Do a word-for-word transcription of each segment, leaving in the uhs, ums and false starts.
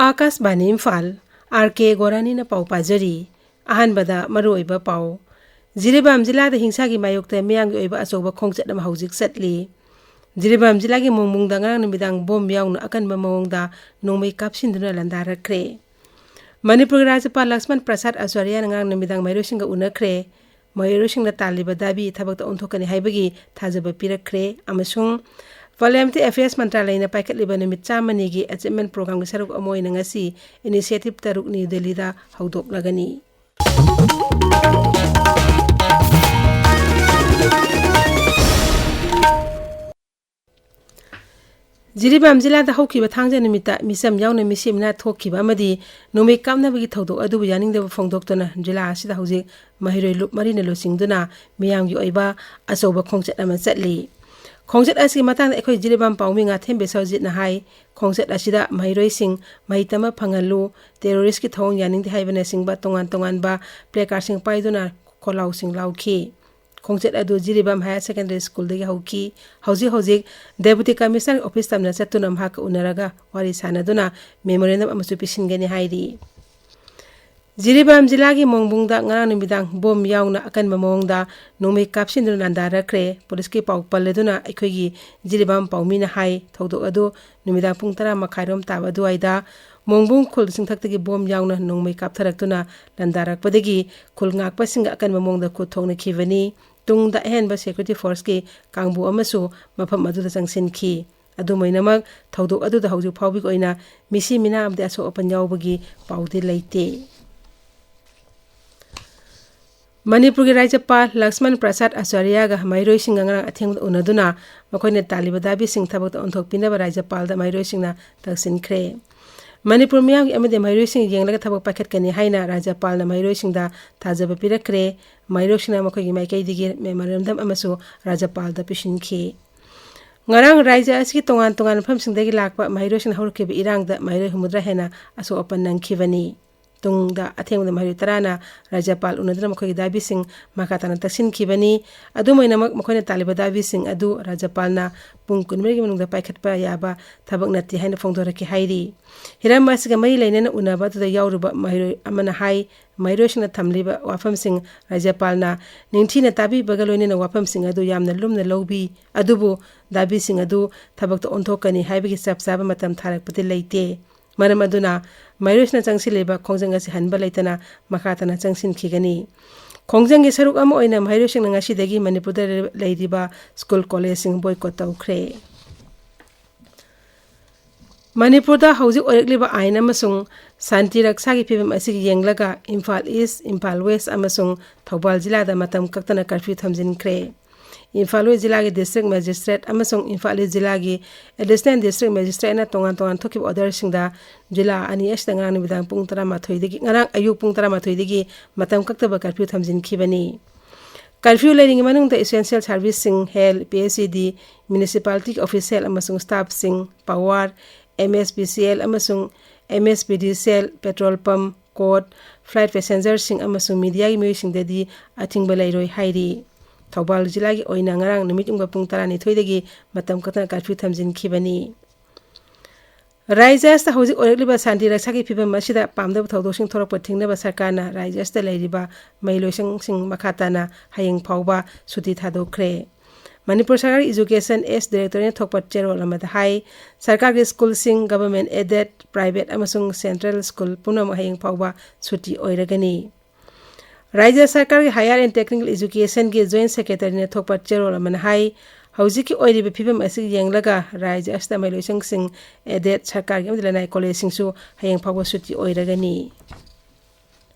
ꯑꯥꯀꯥꯁꯕꯥꯅꯤ Imphal, R ꯀꯦ ꯒꯣꯔꯥꯅꯤꯅ ꯄꯥꯎ ꯄꯥꯖꯔꯤ꯫ ꯑꯍꯥꯟꯕꯗ ꯃꯔꯨꯑꯣꯏꯕ ꯄꯥꯎ꯫ ꯖꯤꯔꯤꯕꯥꯝ ꯖꯤꯂꯥꯗ ꯍꯤꯡꯁꯥꯒꯤ ꯃꯥꯌꯣꯛꯇ ꯃꯤꯌꯥꯝꯒꯤ ꯑꯣꯏꯕ ꯑꯆꯧꯕ ꯈꯣꯡꯆꯠ ꯑꯃ ꯍꯧꯖꯤꯛ ꯆꯠꯂꯤ꯫ ꯖꯤꯔꯤꯕꯥꯝ ꯖꯤꯂꯥꯒꯤ ꯃꯣꯡꯕꯨꯡꯗ ꯉꯔꯥꯡ ꯅꯨꯃꯤꯗꯥꯡ ꯕꯣꯝ ꯌꯥꯎꯅ ꯑꯀꯟꯕ ꯃꯑꯣꯡꯗ ꯅꯣꯡꯃꯩ ꯀꯥꯞꯁꯤꯟꯗꯨꯅ ꯂꯥꯟꯗꯥꯔꯛꯈ꯭ꯔꯦ꯫ ꯃꯅꯤꯄꯨꯔꯒꯤ ꯔꯥꯖ꯭ꯌꯄꯥꯜ ꯂꯛꯁꯃꯟ ꯄ꯭ꯔꯁꯥꯗ ꯑꯆꯥꯔꯌꯥꯅ ꯉꯔꯥꯡ ꯅꯨꯃꯤꯗꯥꯡ ꯃꯍꯩꯔꯣꯏꯁꯤꯡꯒ ꯎꯅꯈ꯭ꯔꯦ꯫ ꯃꯍꯩꯔꯣꯏꯁꯤꯡꯅ ꯇꯥꯜꯂꯤꯕ ꯗꯥꯕꯤ ꯊꯕꯛꯇ ꯑꯣꯟꯊꯣꯛꯀꯅꯤ ꯍꯥꯏꯕꯒꯤ ꯊꯥꯖꯕ ꯄꯤꯔꯛꯈ꯭ꯔꯦ ꯑꯃꯁꯨꯡ Parliamentary Affairs ꯃꯟꯇ꯭ꯔꯥꯂꯌꯅ ꯄꯥꯏꯈꯠꯂꯤꯕ ꯅꯨꯃꯤꯠ ꯆꯥꯝꯃꯅꯤꯒꯤ achievement programꯒꯤ ꯁꯔꯨꯛ ꯑꯃ ꯑꯣꯏꯅ ꯉꯁꯤ initiative ꯇꯔꯨꯛ ꯅ꯭ꯌꯨ ꯗꯦꯜꯂꯤꯗ ꯍꯧꯗꯣꯛꯂꯒꯅꯤ꯫ ꯖꯤꯔꯤꯕꯥꯝ ꯖꯤꯂꯥꯗ ꯍꯧꯈꯤꯕ ꯊꯥꯡꯖ ꯅꯨꯃꯤꯠꯇ ꯃꯤꯆꯝ ꯌꯥꯎꯅ ꯃꯤꯁꯤ ꯃꯤꯅꯥ ꯊꯣꯛꯈꯤꯕ ꯑꯃꯗꯤ ꯅꯣꯡꯃꯩ ꯀꯥꯞꯅꯕꯒꯤ ꯊꯧꯗꯣꯛ ꯑꯗꯨꯕꯨ ꯌꯥꯅꯤꯡꯗꯕ ꯐꯣꯡꯗꯣꯛꯇꯨꯅ ꯖꯤꯂꯥ ꯑꯁꯤꯗ ꯍꯧꯖꯤꯛ ꯃꯍꯩꯔꯣꯏ ꯂꯨꯞ ꯃꯔꯤꯅ ꯂꯨꯆꯤꯡꯗꯨꯅ ꯃꯤꯌꯥꯝꯒꯤ ꯑꯣꯏꯕ ꯑꯆꯧꯕ ꯈꯣꯡꯆꯠ ꯑꯃ ꯆꯠꯂꯤ꯫ ꯈꯣꯡꯆꯠ ꯑꯁꯤꯒꯤ ꯃꯇꯥꯡꯗ ꯑꯩꯈꯣꯏ ꯖꯤꯔꯤꯕꯥꯝ ꯄꯥꯎꯃꯤ ꯉꯥꯊꯦꯝ ꯕꯤꯁ꯭ꯋꯖꯤꯠꯅ ꯍꯥꯏ, ꯈꯣꯡꯆꯠ ꯑꯁꯤꯗ ꯃꯍꯩꯔꯣꯏꯁꯤꯡ ꯃꯍꯩ ꯇꯝꯕ ꯐꯪꯍꯜꯂꯨ, terroristꯀꯤ ꯊꯧꯑꯣꯡ ꯌꯥꯅꯤꯡꯗꯦ ꯍꯥꯏꯕꯅꯆꯤꯡꯕ ꯇꯣꯉꯥꯟ ꯇꯣꯉꯥꯟꯕ placardꯁꯤꯡ ꯄꯥꯏꯗꯨꯅ ꯈꯣꯜꯂꯥꯎꯁꯤꯡ ꯂꯥꯎꯈꯤ꯫ ꯈꯣꯡꯆꯠ ꯑꯗꯨ ꯖꯤꯔꯤꯕꯥꯝ Higher Secondary Schoolꯗꯒꯤ ꯍꯧꯈꯤ꯫ ꯍꯧꯖꯤꯛ ꯍꯧꯖꯤꯛ Deputy Commissioner office ꯇꯝꯅ ꯆꯠꯇꯨꯅ ꯃꯍꯥꯛꯀ ꯎꯅꯔꯒ ꯋꯥꯔꯤ ꯁꯥꯟꯅꯗꯨꯅ memorandum ꯑꯃꯁꯨ ꯄꯤꯁꯤꯟꯒꯅꯤ ꯍꯥꯏꯔꯤ꯫ ꯖꯤꯔꯤꯕꯥꯝ ꯖꯤꯂꯥꯒꯤ ꯃꯣꯡꯕꯨꯡꯗ ꯉꯔꯥꯡ ꯅꯨꯃꯤꯗꯥꯡ ꯕꯣꯝ ꯌꯥꯎꯅ ꯑꯀꯟꯕ ꯃꯑꯣꯡꯗ ꯅꯣꯡꯃꯩ ꯀꯥꯞꯁꯤꯟꯗꯨꯅ ꯂꯥꯟꯗꯥꯔꯛꯈ꯭ꯔꯦ꯫ ꯄꯨꯂꯤꯁꯀꯤ ꯄꯥꯎ ꯄꯜꯂꯗꯨꯅ ꯑꯩꯈꯣꯏꯒꯤ ꯖꯤꯔꯤꯕꯥꯝ ꯄꯥꯎꯃꯤꯅ ꯍꯥꯏ, ꯊꯧꯗꯣꯛ ꯑꯗꯨ ꯅꯨꯃꯤꯗꯥꯡ ꯄꯨꯡ ꯇꯔꯥ ꯃꯈꯥꯏꯔꯣꯝ ꯇꯥꯕ ꯑꯗꯨꯋꯥꯏꯗ ꯃꯣꯡꯕꯨꯡ ꯈꯨꯜ ꯆꯤꯡꯊꯛꯇꯒꯤ ꯕꯣꯝ ꯌꯥꯎꯅ ꯅꯣꯡꯃꯩ ꯀꯥꯞꯊꯔꯛꯇꯨꯅ ꯂꯥꯟꯗꯥꯔꯛꯄꯗꯒꯤ ꯈꯨꯜ ꯉꯥꯛꯄꯁꯤꯡꯒ ꯑꯀꯟꯕ ꯃꯑꯣꯡꯗ ꯈꯨꯠ ꯊꯣꯛꯅꯈꯤꯕꯅꯤ꯫ ꯇꯨꯡꯗ ꯑꯍꯦꯟꯕ security forceꯀꯤ ꯀꯥꯡꯕꯨ ꯑꯃꯁꯨ ꯃꯐꯝ ꯑꯗꯨꯗ ꯆꯪꯁꯤꯟꯈꯤ꯫ ꯑꯗꯨꯝ ꯑꯣꯏꯅꯃꯛ, ꯊꯧꯗꯣꯛ ꯑꯗꯨꯗ ꯍꯧꯖꯤꯛ ꯐꯥꯎꯕꯒꯤ ꯑꯣꯏꯅ ꯃꯤꯁꯤ ꯃꯤꯅꯥ ꯑꯃꯗꯤ ꯑꯁꯣꯛ ꯑꯄꯟ ꯌꯥꯎꯕꯒꯤ ꯄꯥꯎꯗꯤ ꯂꯩꯇꯦ꯫ ꯃꯅꯤꯄꯨꯔꯒꯤ ꯔꯥꯖ꯭ꯌꯄꯥꯜ ꯂꯛꯁꯃꯟ ꯄ꯭ꯔꯁꯥꯗ ꯑꯆꯥꯔꯌꯥꯒ ꯃꯍꯩꯔꯣꯏꯁꯤꯡꯒ ꯉꯔꯥꯡ ꯑꯊꯦꯡꯕꯗ ꯎꯅꯗꯨꯅ ꯃꯈꯣꯏꯅ ꯇꯥꯜꯂꯤꯕ ꯗꯥꯕꯤꯁꯤꯡ ꯊꯕꯛꯇ ꯑꯣꯟꯊꯣꯛꯄꯤꯅꯕ ꯔꯥꯖ꯭ꯌꯄꯥꯜꯗ ꯃꯍꯩꯔꯣꯏꯁꯤꯡꯅ ꯇꯛꯁꯤꯟꯈ꯭ꯔꯦ꯫ ꯃꯅꯤꯄꯨꯔ ꯃꯤꯌꯥꯝꯒꯤ ꯑꯃꯗꯤ ꯃꯍꯩꯔꯣꯏꯁꯤꯡ ꯌꯦꯡꯂꯒ ꯊꯕꯛ ꯄꯥꯏꯈꯠꯀꯅꯤ ꯍꯥꯏꯅ ꯔꯥꯖ꯭ꯌꯄꯥꯜꯅ ꯃꯍꯩꯔꯣꯏꯁꯤꯡꯗ ꯊꯥꯖꯕ ꯄꯤꯔꯛꯈ꯭ꯔꯦ꯫ ꯃꯍꯩꯔꯣꯏꯁꯤꯡꯅ ꯃꯈꯣꯏꯒꯤ ꯃꯥꯏꯀꯩꯗꯒꯤ memorandum ꯑꯃꯁꯨ ꯔꯥꯖ꯭ꯌꯄꯥꯜꯗ ꯄꯤꯁꯤꯟꯈꯤ꯫ ꯉꯔꯥꯡ ꯔꯥꯖ꯭ꯌ ꯑꯁꯤꯒꯤ ꯇꯣꯉꯥꯟ ꯇꯣꯉꯥꯟꯕ ꯃꯐꯝꯁꯤꯡꯗꯒꯤ ꯂꯥꯛꯄ ꯃꯍꯩꯔꯣꯏꯁꯤꯡꯅ ꯍꯧꯔꯛꯈꯤꯕ ꯏꯔꯥꯡꯗ ꯃꯍꯩꯔꯣꯏ ꯍꯨꯝꯐꯨꯇꯔꯥ ꯍꯦꯟꯅ ꯑꯁꯣꯛ ꯑꯄꯟ ꯅꯪꯈꯤꯕꯅꯤ꯫ ꯇꯨꯡꯗ ꯑꯊꯦꯡꯕꯗ ꯃꯍꯩꯔꯣꯏ ꯇꯔꯥꯅ ꯔꯥꯖ꯭ꯌꯄꯥꯜ ꯎꯅꯗꯨꯅ ꯃꯈꯣꯏꯒꯤ ꯗꯥꯕꯤꯁꯤꯡ ꯃꯈꯥ ꯇꯥꯅ ꯇꯛꯁꯤꯟꯈꯤꯕꯅꯤ꯫ ꯑꯗꯨꯝ ꯑꯣꯏꯅꯃꯛ, ꯃꯈꯣꯏꯅ ꯇꯥꯜꯂꯤꯕ ꯗꯥꯕꯤꯁꯤꯡ ꯑꯗꯨ ꯔꯥꯖ꯭ꯌꯄꯥꯜꯅ ꯄꯨꯡ ꯀꯨꯟꯃꯔꯤꯒꯤ ꯃꯅꯨꯡꯗ ꯄꯥꯏꯈꯠꯄ ꯌꯥꯕ ꯊꯕꯛ ꯅꯠꯇꯦ ꯍꯥꯏꯅ ꯐꯣꯡꯗꯣꯔꯛꯈꯤ ꯍꯥꯏꯔꯤ꯫ ꯍꯤꯔꯝ ꯑꯁꯤꯒ ꯃꯔꯤ ꯂꯩꯅꯅ ꯎꯅꯕ ꯑꯗꯨꯗ ꯌꯥꯎꯔꯨꯕ ꯃꯍꯩꯔꯣꯏ ꯑꯃꯅ ꯍꯥꯏ, ꯃꯍꯩꯔꯣꯏꯁꯤꯡꯅ ꯊꯝꯂꯤꯕ ꯋꯥꯐꯝꯁꯤꯡ ꯔꯥꯖ꯭ꯌꯄꯥꯜꯅ ꯅꯤꯡꯊꯤꯅ ꯇꯥꯕꯤꯕꯒ ꯂꯣꯏꯅꯅ ꯋꯥꯐꯝꯁꯤꯡ ꯑꯗꯨ ꯌꯥꯝꯅ ꯂꯨꯝꯅ ꯂꯧꯕꯤ, ꯑꯗꯨꯕꯨ ꯗꯥꯕꯤꯁꯤꯡ ꯑꯗꯨ ꯊꯕꯛꯇ ꯑꯣꯟꯊꯣꯛꯀꯅꯤ ꯍꯥꯏꯕꯒꯤ ꯆꯞ ꯆꯥꯕ ꯃꯇꯝ ꯊꯥꯔꯛꯄꯗꯤ ꯂꯩꯇꯦ꯫ ꯃꯔꯝ ꯑꯗꯨꯅ ꯃꯍꯩꯔꯣꯏꯁꯤꯡꯅ ꯆꯪꯁꯤꯜꯂꯤꯕ ꯈꯣꯡꯖꯪ ꯑꯁꯤ ꯍꯟꯕ ꯂꯩꯇꯅ ꯃꯈꯥ ꯇꯥꯅ ꯆꯪꯁꯤꯟꯈꯤꯒꯅꯤ꯫ ꯈꯣꯡꯖꯪꯒꯤ ꯁꯔꯨꯛ ꯑꯃ ꯑꯣꯏꯅ ꯃꯍꯩꯔꯣꯏꯁꯤꯡꯅ ꯉꯁꯤꯗꯒꯤ ꯃꯅꯤꯄꯨꯔꯗ ꯂꯩꯔꯤꯕ ꯁ꯭ꯀꯨꯜ ꯀꯣꯂꯦꯖꯁꯤꯡ ꯕꯣꯏꯀꯣꯠ ꯇꯧꯈ꯭ꯔꯦ꯫ ꯃꯅꯤꯄꯨꯔꯗ ꯍꯧꯖꯤꯛ ꯑꯣꯏꯔꯛꯂꯤꯕ ꯑꯥꯏꯟ ꯑꯃꯁꯨꯡ ꯁꯥꯟꯇꯤ ꯔꯛꯁꯥꯒꯤ ꯐꯤꯕꯝ ꯑꯁꯤꯒꯤ ꯌꯦꯡꯂꯒ ꯏꯝꯐꯥꯜ ꯏꯁ, ꯏꯝꯐꯥꯜ ꯋꯦꯁ ꯑꯃꯁꯨꯡ ꯊꯧꯕꯥꯜ ꯖꯤꯂꯥꯗ ꯃꯇꯝ ꯀꯛꯇꯅ ꯀꯔꯐ꯭ꯌꯨ ꯊꯝꯖꯤꯟꯈ꯭ꯔꯦ꯫ ꯏꯝꯐꯥꯜ ꯋꯦꯁ ꯖꯤꯂꯥꯒꯤ ꯗꯤꯁꯇ꯭ꯔꯤꯛ ꯃꯦꯖꯤꯁꯇ꯭ꯔꯦꯠ ꯑꯃꯁꯨꯡ ꯏꯝꯐꯥꯜ ꯏꯁ ꯖꯤꯂꯥꯒꯤ ꯑꯦꯗꯤꯁꯅꯦꯜ ꯗꯤꯁꯇ꯭ꯔꯤꯛ ꯃꯦꯖꯤꯁꯇ꯭ꯔꯦꯠꯅ ꯇꯣꯉꯥꯟ ꯇꯣꯉꯥꯟ ꯊꯣꯛꯈꯤꯕ ꯑꯣꯔꯗꯔꯁꯤꯡꯗ ꯖꯤꯂꯥ ꯑꯅꯤ ꯑꯁꯤꯗ ꯉꯔꯥꯡ ꯅꯨꯃꯤꯗꯥꯡ ꯄꯨꯡ ꯇꯔꯥꯃꯥꯊꯣꯏꯗꯒꯤ, ꯉꯔꯥꯡ ꯑꯌꯨꯛ ꯄꯨꯡ ꯇꯔꯥꯃꯥꯊꯣꯏꯗꯒꯤ ꯃꯇꯝ ꯀꯛꯇꯕ ꯀꯔꯐ꯭ꯌꯨ ꯊꯝꯖꯤꯟꯈꯤꯕꯅꯤ꯫ ꯀꯔꯐ꯭ꯌꯨ ꯂꯩꯔꯤꯉꯩ ꯃꯅꯨꯡꯗ essential ꯁꯥꯔꯚꯤꯁꯁꯤꯡ, health, P H E ꯗꯤ, ꯃ꯭ꯌꯨꯅꯤꯁꯤꯄꯥꯂꯤꯇꯤꯒꯤ ꯑꯣꯐꯤꯁꯤꯌꯦꯜ ꯑꯃꯁꯨꯡ ꯁ꯭ꯇꯥꯐꯁꯤꯡ, power, M S P C L ꯑꯃꯁꯨꯡ ꯑꯦꯝ ꯑꯦꯁ P D C L, petrol pump, court, flight ꯄꯦꯁꯦꯟꯖꯔꯁꯤꯡ ꯑꯃꯁꯨꯡ ꯃꯤꯗꯤꯌꯥꯒꯤ ꯃꯤꯑꯣꯏꯁꯤꯡꯗꯗꯤ ꯑꯊꯤꯡꯕ ꯂꯩꯔꯣꯏ ꯍꯥꯏꯔꯤ꯫ ꯊꯧꯕꯥꯜ ꯖꯤꯂꯥꯒꯤ ꯑꯣꯏꯅ ꯉꯔꯥꯡ ꯅꯨꯃꯤꯠ ꯌꯨꯡꯕ ꯄꯨꯡ ꯇꯔꯥꯅꯤꯊꯣꯏꯗꯒꯤ ꯃꯇꯝ ꯀꯛꯇꯅ ꯀꯔꯐ꯭ꯌꯨ ꯊꯝꯖꯤꯟꯈꯤꯕꯅꯤ꯫ ꯔꯥꯖ꯭ꯌ ꯑꯁꯤꯗ ꯍꯧꯖꯤꯛ ꯑꯣꯏꯔꯛꯂꯤꯕ ꯁꯥꯟꯇꯤ ꯔꯛꯁꯥꯒꯤ ꯐꯤꯕꯝ ꯑꯁꯤꯗ ꯄꯥꯝꯗꯕ ꯊꯧꯗꯣꯛꯁꯤꯡ ꯊꯣꯛꯂꯛꯄ ꯊꯤꯡꯅꯕ ꯁꯔꯀꯥꯔꯅ ꯔꯥꯖ꯭ꯌ ꯑꯁꯤꯗ ꯂꯩꯔꯤꯕ ꯃꯍꯩꯂꯣꯏꯁꯪꯁꯤꯡ ꯃꯈꯥ ꯇꯥꯅ ꯍꯌꯦꯡ ꯐꯥꯎꯕ ꯁꯨꯇꯤ ꯊꯥꯗꯣꯛꯈ꯭ꯔꯦ꯫ ꯃꯅꯤꯄꯨꯔ ꯁꯔꯀꯥꯔꯒꯤ ꯏꯖꯨꯀꯦꯁꯟ ꯑꯦꯁ ꯗꯥꯏꯔꯦꯛꯇꯣꯔꯦꯠꯅ ꯊꯣꯛꯄ ꯆꯦꯔꯣꯜ ꯑꯃꯗ ꯍꯥꯏ, ꯁꯔꯀꯥꯔꯒꯤ ꯁ꯭ꯀꯨꯜꯁꯤꯡ, ꯒꯚꯔꯟꯃꯦꯟꯠ ꯑꯦꯗꯦꯗ, ꯄ꯭ꯔꯥꯏꯚꯦꯠ ꯑꯃꯁꯨꯡ ꯁꯦꯟꯇ꯭ꯔꯦꯜ ꯁ꯭ꯀꯨꯜ ꯄꯨꯝꯅꯃꯛ ꯍꯌꯦꯡ ꯐꯥꯎꯕ ꯁꯨꯇꯤ ꯑꯣꯏꯔꯒꯅꯤ꯫ ꯔꯥꯖ꯭ꯌ ꯁꯔꯀꯥꯔꯒꯤ ꯍꯥꯌꯔ ꯑꯦꯟ ꯇꯦꯛꯅꯤꯀꯦꯜ ꯏꯖꯨꯀꯦꯁꯟꯒꯤ ꯖꯣꯏꯟꯠ ꯁꯦꯀ꯭ꯔꯦꯇꯔꯤꯅ ꯊꯣꯛꯄ ꯆꯦꯔꯣꯜ ꯑꯃꯅ ꯍꯥꯏ, ꯍꯧꯖꯤꯛꯀꯤ ꯑꯣꯏꯔꯤꯕ ꯐꯤꯕꯝ ꯑꯁꯤ ꯌꯦꯡꯂꯒ ꯔꯥꯖ꯭ꯌ ꯑꯁꯤꯗ ꯃꯍꯩꯂꯣꯏꯁꯪꯁꯤꯡ, ꯑꯦꯗꯦꯗ, ꯁꯔꯀꯥꯔꯒꯤ ꯑꯃꯗꯤ ꯂꯅꯥꯏ ꯀꯣꯂꯦꯖꯁꯤꯡꯁꯨ ꯍꯌꯦꯡ ꯐꯥꯎꯕ ꯁꯨꯇꯤ ꯑꯣꯏꯔꯒꯅꯤ꯫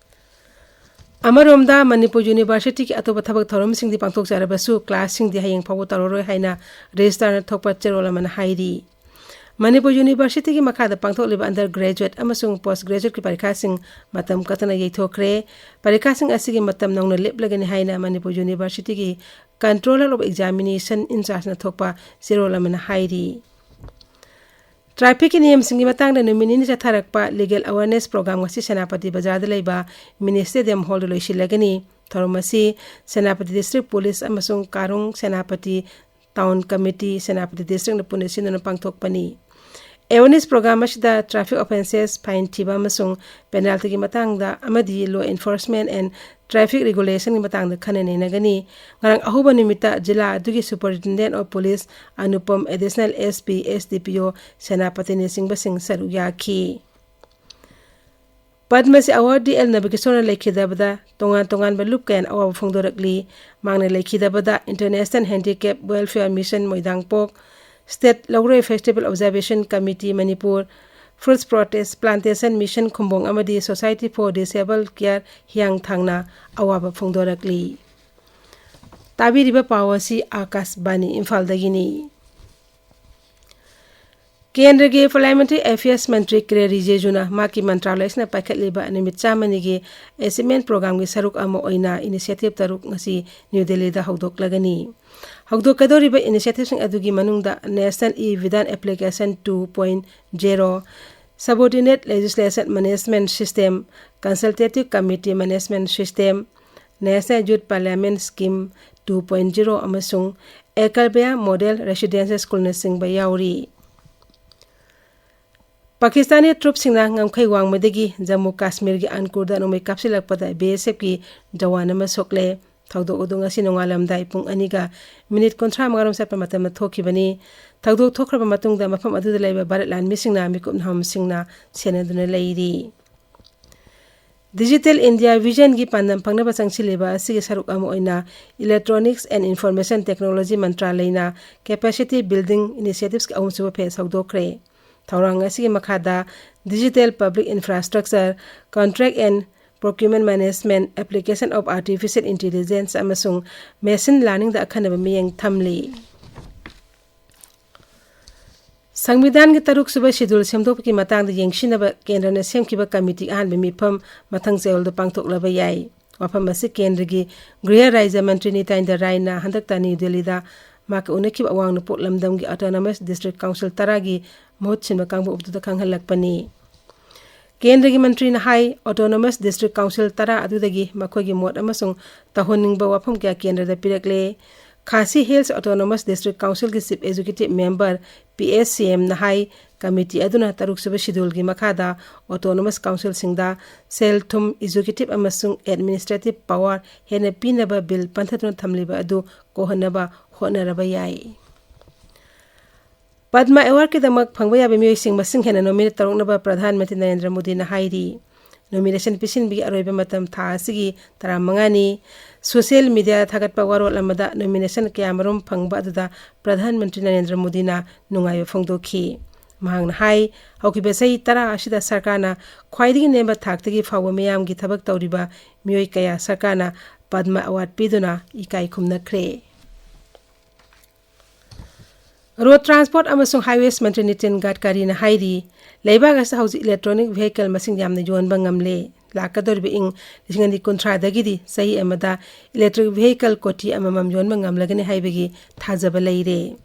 ꯑꯃꯔꯣꯝꯗ, ꯃꯅꯤꯄꯨꯔ ꯌꯨꯅꯤꯚꯔꯁꯤꯇꯤꯒꯤ ꯑꯇꯣꯞꯄ ꯊꯕꯛ ꯊꯧꯔꯝꯁꯤꯡꯗꯤ ꯄꯥꯡꯊꯣꯛꯆꯔꯕꯁꯨ, ꯀ꯭ꯂꯥꯁꯁꯤꯡꯗꯤ ꯍꯌꯦꯡ ꯐꯥꯎꯕ ꯇꯧꯔꯔꯣꯏ ꯍꯥꯏꯅ ꯔꯦꯖꯤꯁꯇ꯭ꯔꯥꯔꯅ ꯊꯣꯛꯄ ꯆꯦꯔꯣꯜ ꯑꯃꯅ ꯍꯥꯏꯔꯤ꯫ ꯃꯅꯤꯄꯨꯔ ꯌꯨꯅꯤꯚꯔꯁꯤꯇꯤꯒꯤ ꯃꯈꯥꯗ ꯄꯥꯡꯊꯣꯛꯂꯤꯕ ꯑꯟꯗꯔ ꯒ꯭ꯔꯦꯖꯨꯑꯦꯠ ꯑꯃꯁꯨꯡ ꯄꯣꯁ ꯒ꯭ꯔꯦꯖꯨꯑꯦꯠꯀꯤ ꯄꯔꯤꯈꯥꯁꯤꯡ ꯃꯇꯝ ꯀꯛꯇꯅ ꯌꯩꯊꯣꯛꯈ꯭ꯔꯦ꯫ ꯄꯔꯤꯈꯥꯁꯤꯡ ꯑꯁꯤꯒꯤ ꯃꯇꯝ ꯅꯧꯅ ꯂꯦꯞꯂꯒꯅꯤ ꯍꯥꯏꯅ ꯃꯅꯤꯄꯨꯔ ꯌꯨꯅꯤꯚꯔꯁꯤꯇꯤꯒꯤ ꯀꯟꯇ꯭ꯔꯣꯂꯔ ꯑꯣꯐ ꯑꯦꯛꯖꯥꯃꯤꯅꯦꯁꯟ ꯏꯟꯆꯥꯔꯖꯅ ꯊꯣꯛꯄ ꯆꯦꯔꯣꯜ ꯑꯃꯅ ꯍꯥꯏꯔꯤ꯫ ꯇ꯭ꯔꯥꯐꯤꯛꯀꯤ ꯅꯤꯌꯝꯁꯤꯡꯒꯤ ꯃꯇꯥꯡꯗ ꯅꯨꯃꯤꯠ ꯅꯤꯅꯤ ꯆꯠꯊꯔꯛꯄ ꯂꯤꯒꯦꯜ ꯑꯦꯋꯥꯔꯅꯦꯁ ꯄ꯭ꯔꯣꯒ꯭ꯔꯥꯝ ꯉꯁꯤ ꯁꯦꯅꯥꯄꯇꯤ ꯕꯖꯥꯔꯗ ꯂꯩꯕ ꯃꯤꯅꯤ ꯁ꯭ꯇꯦꯗꯤꯌꯝ ꯍꯣꯜꯗ ꯂꯣꯏꯁꯤꯜꯂꯒꯅꯤ꯫ ꯊꯧꯔꯝ ꯑꯁꯤ ꯁꯦꯅꯥꯄꯇꯤ ꯗꯤꯁꯇ꯭ꯔꯤꯛ ꯄꯨꯂꯤꯁ ꯑꯃꯁꯨꯡ ꯀꯥꯔꯣꯡ ꯁꯦꯅꯥꯄꯇꯤ ꯇꯥꯎꯟ ꯀꯃꯤꯇꯤ, ꯁꯦꯅꯥꯄꯇꯤ ꯗꯤꯁꯇ꯭ꯔꯤꯛꯅ ꯄꯨꯟꯅ ꯁꯤꯟꯗꯨꯅ ꯄꯥꯡꯊꯣꯛꯄꯅꯤ꯫ ꯑꯦꯋꯥꯔꯅꯦꯁ ꯄ꯭ꯔꯣꯒ꯭ꯔꯥꯝ ꯑꯁꯤꯗ ꯇ꯭ꯔꯥꯐꯤꯛ ꯑꯣꯐꯦꯟꯁꯦꯁ, ꯐꯥꯏꯟ ꯊꯤꯕ ꯑꯃꯁꯨꯡ ꯄꯦꯅꯥꯜꯇꯤꯒꯤ ꯃꯇꯥꯡꯗ ꯑꯃꯗꯤ law enforcement and traffic regulationꯒꯤ ꯃꯇꯥꯡꯗ ꯈꯟꯅ ꯅꯩꯅꯒꯅꯤ꯫ ꯉꯔꯥꯡ ꯑꯍꯧꯕ ꯅꯨꯃꯤꯠꯇ ꯖꯤꯂꯥ ꯑꯗꯨꯒꯤ Superintendent of Police Anupam, Additional SP, SDPO, ꯁꯦꯅꯥꯄꯇꯤꯅꯆꯤꯡꯕꯁꯤꯡ ꯁꯔꯨꯛ ꯌꯥꯈꯤ꯫ ꯄꯗꯃꯁ꯭ꯔꯤ ꯑꯦꯋꯥꯔꯗꯤ ꯑꯦꯜ ꯅꯕꯀꯤꯁꯣꯔꯅ ꯂꯩꯈꯤꯗꯕꯗ ꯇꯣꯉꯥꯟ ꯇꯣꯉꯥꯟꯕ ꯂꯨꯞ ꯀꯌꯥꯅ ꯑꯋꯥꯕ ꯐꯣꯡꯗꯣꯔꯛꯂꯤ꯫ ꯃꯍꯥꯛꯅ ꯂꯩꯈꯤꯗꯕꯗ International Handicap Welfare Mission ꯃꯣꯏꯗꯥꯡꯄꯣꯛ, State ꯂꯧꯔꯣꯏ Festival Observation Committee Manipur, Fruits Protest Plantation Mission Khumbong ꯑꯃꯗꯤ Society for Disabled Care ꯍꯤꯌꯥꯡꯊꯥꯡꯅ ꯑꯋꯥꯕ ꯐꯣꯡꯗꯣꯔꯛꯂꯤ꯫ ꯇꯥꯕꯤꯔꯤꯕ ꯄꯥꯎ ꯑꯁꯤ ꯑꯥꯀꯥꯁꯕꯥꯅꯤ ꯏꯝꯐꯥꯜꯗꯒꯤꯅꯤ꯫ ꯀꯦꯟꯗ꯭ꯔꯒꯤ Parliamentary Affairs ꯃꯟꯇ꯭ꯔꯤ ꯀꯤꯔꯦꯟ ꯔꯤꯖꯤꯖꯨꯅ ꯃꯍꯥꯛꯀꯤ ꯃꯟꯇ꯭ꯔꯥꯂꯌꯁꯤꯅ ꯄꯥꯏꯈꯠꯂꯤꯕ ꯅꯨꯃꯤꯠ ꯆꯥꯝꯃꯅꯤꯒꯤ Achievement Programꯒꯤ ꯁꯔꯨꯛ ꯑꯃ ꯑꯣꯏꯅ initiative ꯇꯔꯨꯛ ꯉꯁꯤ ꯅ꯭ꯌꯨ ꯗꯦꯜꯂꯤꯗ ꯍꯧꯗꯣꯛꯂꯒꯅꯤ꯫ ꯍꯧꯗꯣꯛꯀꯗꯧꯔꯤꯕ initiativeꯁꯤꯡ ꯑꯗꯨꯒꯤ ꯃꯅꯨꯡꯗ National e-Vidhan Application two point zero, Subordinate Legislation Management System, Consultative Committee Management System, National Youth Parliament Scheme two point zero ꯑꯃꯁꯨꯡ Eklavya Model Residential Schoolꯅꯆꯤꯡꯕ ꯌꯥꯎꯔꯤ꯫ ꯄꯥꯀꯤꯁꯇꯥꯅꯤ ꯇ꯭ꯔꯨꯞꯁꯤꯡꯅ ꯉꯝꯈꯩ ꯋꯥꯡꯃꯗꯒꯤ ꯖꯝꯃꯨ ꯀꯥꯁꯃꯤꯔꯒꯤ ꯑꯟꯀꯨꯔꯗ ꯅꯣꯡꯃꯩ ꯀꯥꯞꯁꯤꯜꯂꯛꯄꯗ BSFꯀꯤ ꯖꯋꯥꯟ ꯑꯃ ꯁꯣꯛꯂꯦ꯫ ꯊꯧꯗꯣꯛ ꯑꯗꯨ ꯉꯁꯤ ꯅꯣꯡꯉꯥꯜꯂꯝꯗꯥꯏ ꯄꯨꯡ ꯑꯅꯤꯒ ꯃꯤꯅꯤꯠ ꯀꯨꯟꯊ꯭ꯔꯥ ꯃꯉꯥꯔꯣꯝ ꯆꯠꯄ ꯃꯇꯝꯗ ꯊꯣꯛꯈꯤꯕꯅꯤ꯫ ꯊꯧꯗꯣꯛ ꯊꯣꯛꯈ꯭ꯔꯕ ꯃꯇꯨꯡꯗ ꯃꯐꯝ ꯑꯗꯨꯗ ꯂꯩꯕ ꯚꯥꯔꯠ ꯂꯥꯟꯃꯤꯁꯤꯡꯅ ꯃꯤꯀꯨꯞ ꯅꯍꯨꯝꯁꯤꯡꯅ ꯁꯦꯟꯅꯗꯨꯅ ꯂꯩꯔꯤ꯫ Digital India Visionꯒꯤ ꯄꯥꯟꯗꯝ ꯐꯪꯅꯕ ꯆꯪꯁꯤꯜꯂꯤꯕ ꯑꯁꯤꯒꯤ ꯁꯔꯨꯛ ꯑꯃ ꯑꯣꯏꯅ Electronics and Information Technology ꯃꯟꯇ꯭ꯔꯥꯂꯌꯅ Capacity Building Initiativeꯀꯤ ꯑꯍꯨꯝꯁꯨꯕ phase ꯍꯧꯗꯣꯛꯈ꯭ꯔꯦ꯫ ꯊꯧꯔꯥꯡ ꯑꯁꯤꯒꯤ ꯃꯈꯥꯗ Digital Public Infrastructure, Contract and Procurement Management, Application of Artificial Intelligence ꯑꯃꯁꯨꯡ Machine Learningꯗ ꯑꯈꯟꯅꯕ ꯃꯤꯠꯌꯦꯡ ꯊꯝꯂꯤ꯫ ꯁꯪꯕꯤꯙꯥꯟꯒꯤ ꯇꯔꯨꯛ ꯁꯨꯕ ꯁꯦꯗꯨꯜ ꯁꯦꯝꯗꯣꯛꯄꯒꯤ ꯃꯇꯥꯡꯗ ꯌꯦꯡꯁꯤꯟꯅꯕ ꯀꯦꯟꯗ꯭ꯔꯅ ꯁꯦꯝꯈꯤꯕ ꯀꯃꯤꯇꯤ ꯑꯍꯥꯟꯕ ꯃꯤꯐꯝ ꯃꯊꯪ ꯆꯌꯣꯜꯗ ꯄꯥꯡꯊꯣꯛꯂꯕ ꯌꯥꯏ꯫ ꯋꯥꯐꯝ ꯑꯁꯤ ꯀꯦꯟꯗ꯭ꯔꯒꯤ ꯒ꯭ꯔꯤꯍ ꯔꯥꯖ꯭ꯌ ꯃꯟꯇ꯭ꯔꯤ ꯅꯤꯇꯥꯏꯟꯗ꯭ꯔ ꯔꯥꯏꯅ ꯍꯟꯗꯛꯇ ꯅ꯭ꯌꯨ ꯗꯦꯜꯂꯤꯗ ꯃꯍꯥꯛꯀ ꯎꯅꯈꯤꯕ ꯑꯋꯥꯡ ꯅꯣꯡꯄꯣꯛ ꯂꯝꯗꯝꯒꯤ Autonomous District Council ꯇꯔꯥꯒꯤ ꯃꯍꯨꯠ ꯁꯤꯟꯕ ꯀꯥꯡꯕꯨ ꯑꯗꯨꯗ ꯈꯪꯍꯜꯂꯛꯄꯅꯤ꯫ ꯀꯦꯟꯗ꯭ꯔꯒꯤ ꯃꯟꯇ꯭ꯔꯤꯅ ꯍꯥꯏ, Autonomous District Council ꯇꯔꯥ ꯑꯗꯨꯗꯒꯤ ꯃꯈꯣꯏꯒꯤ ꯃꯣꯠ ꯑꯃꯁꯨꯡ ꯇꯧꯍꯟꯅꯤꯡꯕ ꯋꯥꯐꯝ ꯀꯌꯥ ꯀꯦꯟꯗ꯭ꯔꯗ ꯄꯤꯔꯛꯂꯦ꯫ ꯈꯥꯁꯤ Hills Autonomous District Councilꯒꯤ Chief Executive Member, P S C M ꯅ ꯍꯥꯏ, ꯀꯃꯤꯇꯤ ꯑꯗꯨꯅ ꯇꯔꯨꯛꯁꯨꯕ ꯁꯤꯗꯨꯜꯒꯤ ꯃꯈꯥꯗ Autonomous Councilꯁꯤꯡꯗ ꯁꯦꯜ ꯊꯨꯝ, executive ꯑꯃꯁꯨꯡ administrative power ꯍꯦꯟꯅ ꯄꯤꯅꯕ ꯕꯤꯜ ꯄꯟꯊꯗꯨꯅ ꯊꯝꯂꯤꯕ ꯑꯗꯨ ꯀꯣꯛꯍꯟꯅꯕ ꯍꯣꯠꯅꯔꯕ ꯌꯥꯏ꯫ ꯄꯗꯃ ꯑꯦꯋꯥꯔꯗꯀꯤꯗꯃꯛ ꯐꯪꯕ ꯌꯥꯕ ꯃꯤꯑꯣꯏꯁꯤꯡ ꯃꯁꯤꯡ ꯍꯦꯟꯅ ꯅꯣꯃꯤꯅꯦꯠ ꯇꯧꯔꯛꯅꯕ ꯄ꯭ꯔꯙꯥꯟ ꯃꯟꯇ꯭ꯔꯤ ꯅꯔꯦꯟꯗ꯭ꯔ ꯃꯣꯗꯤꯅ ꯍꯥꯏꯔꯤ꯫ ꯅꯣꯃꯤꯅꯦꯁꯟ ꯄꯤꯁꯤꯟꯕꯒꯤ ꯑꯔꯣꯏꯕ ꯃꯇꯝ ꯊꯥ ꯑꯁꯤꯒꯤ ꯇꯔꯥꯃꯉꯥꯅꯤ꯫ ꯁꯣꯁꯤꯌꯦꯜ ꯃꯤꯗꯤꯌꯥꯗ ꯊꯥꯒꯠꯄ ꯋꯥꯔꯣꯜ ꯑꯃꯗ ꯅꯣꯃꯤꯅꯦꯁꯟ ꯀꯌꯥꯃꯔꯨꯝ ꯐꯪꯕ ꯑꯗꯨꯗ ꯄ꯭ꯔꯙꯥꯟ ꯃꯟꯇ꯭ꯔꯤ ꯅꯔꯦꯟꯗ꯭ꯔ ꯃꯣꯗꯤꯅ ꯅꯨꯡꯉꯥꯏꯕ ꯐꯣꯡꯗꯣꯛꯈꯤ꯫ ꯃꯍꯥꯛꯅ ꯍꯥꯏ, ꯍꯧꯈꯤꯕ ꯆꯍꯤ ꯇꯔꯥ ꯑꯁꯤꯗ ꯁꯔꯀꯥꯔꯅ ꯈ꯭ꯋꯥꯏꯗꯒꯤ ꯅꯦꯝꯕ ꯊꯥꯛꯇꯒꯤ ꯐꯥꯎꯕ ꯃꯤꯌꯥꯝꯒꯤ ꯊꯕꯛ ꯇꯧꯔꯤꯕ ꯃꯤꯑꯣꯏ ꯀꯌꯥ ꯁꯔꯀꯥꯔꯅ ꯄꯗꯃ ꯑꯦꯋꯥꯔꯗ ꯄꯤꯗꯨꯅ ꯏꯀꯥꯏ ꯈꯨꯝꯅꯈ꯭ꯔꯦ꯫ ꯔꯣꯗ ꯇ꯭ꯔꯥꯟꯁꯄꯣꯔꯠ ꯑꯃꯁꯨꯡ ꯍꯥꯏꯋꯦꯁ ꯃꯟꯇ꯭ꯔꯤ ꯅꯤꯇꯤꯟ ꯒꯗꯀꯥꯔꯤꯅ ꯍꯥꯏꯔꯤ, ꯂꯩꯕꯥꯛ ꯑꯁꯤꯗ ꯍꯧꯖꯤꯛ electronic vehicle ꯃꯁꯤꯡ ꯌꯥꯝꯅ ꯌꯣꯟꯕ ꯉꯝꯂꯦ꯫ ꯂꯥꯛꯀꯗꯧꯔꯤꯕ ꯏꯪ ꯂꯤꯁꯤꯡ ꯑꯅꯤ ꯀꯨꯟꯊ꯭ꯔꯥꯗꯒꯤꯗꯤ ꯆꯍꯤ ꯑꯃꯗ electric vehicle ꯀꯣꯇꯤ ꯑꯃꯃꯝ ꯌꯣꯟꯕ ꯉꯝꯂꯒꯅꯤ ꯍꯥꯏꯕꯒꯤ ꯊꯥꯖꯕ ꯂꯩꯔꯦ꯫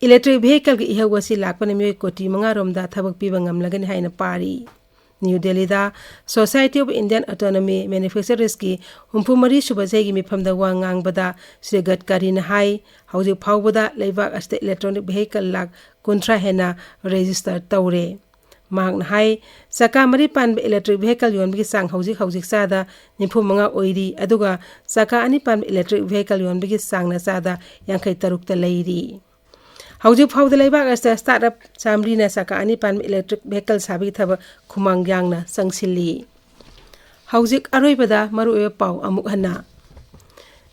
Electric vehicleꯒꯤ ꯏꯍꯧ ꯑꯁꯤ ꯂꯥꯛꯄꯅ ꯃꯤꯑꯣꯏ ꯀꯣꯇꯤ ꯃꯉꯥ ꯔꯣꯝꯗ ꯊꯕꯛ ꯄꯤꯕ ꯉꯝꯂꯒꯅꯤ ꯍꯥꯏꯅ ꯄꯥꯔꯤ꯫ ꯅ꯭ꯌꯨ ꯗꯦꯜꯂꯤꯗ Society of Indian Autonomy Manufacturersꯀꯤ ꯍꯨꯝꯐꯨ ꯃꯔꯤ ꯁꯨꯕ ꯆꯍꯤꯒꯤ ꯃꯤꯐꯝꯗ ꯋꯥ ꯉꯥꯡꯕꯗ ꯁ꯭ꯔꯤ ꯒꯗꯀꯥꯔꯤꯅ ꯍꯥꯏ, ꯍꯧꯖꯤꯛ ꯐꯥꯎꯕꯗ ꯂꯩꯕꯥꯛ ꯑꯁꯤꯗ electronic vehicle ꯂꯥꯈ ꯀꯨꯟꯊ꯭ꯔꯥ ꯍꯦꯟꯅ register ꯇꯧꯔꯦ꯫ ꯃꯍꯥꯛꯅ ꯍꯥꯏ, ꯆꯀꯥ ꯃꯔꯤ ꯄꯥꯟꯕ electric vehicle ꯌꯣꯟꯕꯒꯤ ꯆꯥꯡ ꯍꯧꯖꯤꯛ ꯍꯧꯖꯤꯛ ꯆꯥꯗ ꯅꯤꯐꯨ ꯃꯉꯥ ꯑꯣꯏꯔꯤ, ꯑꯗꯨꯒ ꯆꯀꯥ ꯑꯅꯤ ꯄꯥꯟꯕ electric vehicle ꯌꯣꯟꯕꯒꯤ ꯆꯥꯡꯅ ꯆꯥꯗ ꯌꯥꯡꯈꯩ ꯇꯔꯨꯛꯇ ꯂꯩꯔꯤ꯫ ꯍꯧꯖꯤꯛ ꯐꯥꯎꯕꯗ ꯂꯩꯕꯥꯛ ꯑꯁꯤꯗ startup ꯆꯥꯃꯔꯤꯅ ꯆꯀꯥ ꯑꯅꯤ ꯄꯥꯟꯕ electric vehicle ꯁꯥꯕꯒꯤ ꯊꯕꯛ ꯈꯨꯃꯥꯡ ꯌꯥꯡꯅ ꯆꯪꯁꯤꯜꯂꯤ꯫ ꯍꯧꯖꯤꯛ ꯑꯔꯣꯏꯕꯗ ꯃꯔꯨꯑꯣꯏꯕ ꯄꯥꯎ ꯑꯃꯨꯛ ꯍꯟꯅ꯫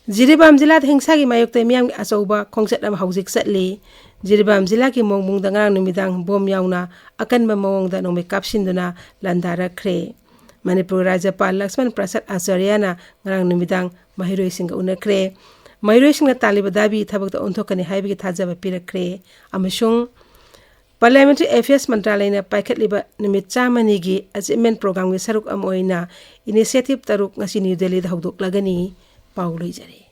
ꯖꯤꯔꯤꯕꯥꯝ ꯖꯤꯂꯥꯗ ꯍꯤꯡꯁꯥꯒꯤ ꯃꯥꯌꯣꯛꯇ ꯃꯤꯌꯥꯝꯒꯤ ꯑꯆꯧꯕ ꯈꯣꯡꯆꯠ ꯑꯃ ꯍꯧꯖꯤꯛ ꯆꯠꯂꯤ꯫ ꯖꯤꯔꯤꯕꯥꯝ ꯖꯤꯂꯥꯒꯤ ꯃꯣꯡꯕꯨꯡꯗ ꯉꯔꯥꯡ ꯅꯨꯃꯤꯗꯥꯡ ꯕꯣꯝ ꯌꯥꯎꯅ ꯑꯀꯟꯕ ꯃꯑꯣꯡꯗ ꯅꯣꯡꯃꯩ ꯀꯥꯞꯁꯤꯟꯗꯨꯅ ꯂꯥꯟꯗꯥꯔꯛꯈ꯭ꯔꯦ꯫ ꯃꯅꯤꯄꯨꯔ ꯔꯥꯖ꯭ꯌꯄꯥꯜ ꯂꯛꯁꯃꯟ ꯄ꯭ꯔꯁꯥꯗ ꯑꯆꯥꯔꯌꯥꯅ ꯉꯔꯥꯡ ꯅꯨꯃꯤꯗꯥꯡ ꯃꯍꯩꯔꯣꯏꯁꯤꯡꯒ ꯎꯅꯈ꯭ꯔꯦ꯫ ꯃꯍꯩꯔꯣꯏꯁꯤꯡꯅ ꯇꯥꯜꯂꯤꯕ ꯗꯥꯕꯤ ꯊꯕꯛꯇ ꯑꯣꯟꯊꯣꯛꯀꯅꯤ ꯍꯥꯏꯕꯒꯤ ꯊꯥꯖꯕ ꯄꯤꯔꯛꯈ꯭ꯔꯦ꯫ ꯑꯃꯁꯨꯡ Parliamentary Affairs ꯃꯟꯇ꯭ꯔꯥꯂꯌꯅ ꯄꯥꯏꯈꯠꯂꯤꯕ ꯅꯨꯃꯤꯠ ꯆꯥꯝꯃꯅꯤꯒꯤ achievement programmeꯒꯤ ꯁꯔꯨꯛ ꯑꯃ ꯑꯣꯏꯅ initiative ꯇꯔꯨꯛ ꯉꯁꯤ ꯅ꯭ꯌꯨ ꯗꯦꯜꯂꯤꯗ ꯍꯧꯗꯣꯛꯂꯒꯅꯤ꯫ ꯄꯥꯎ ꯂꯣꯏꯖꯔꯦ꯫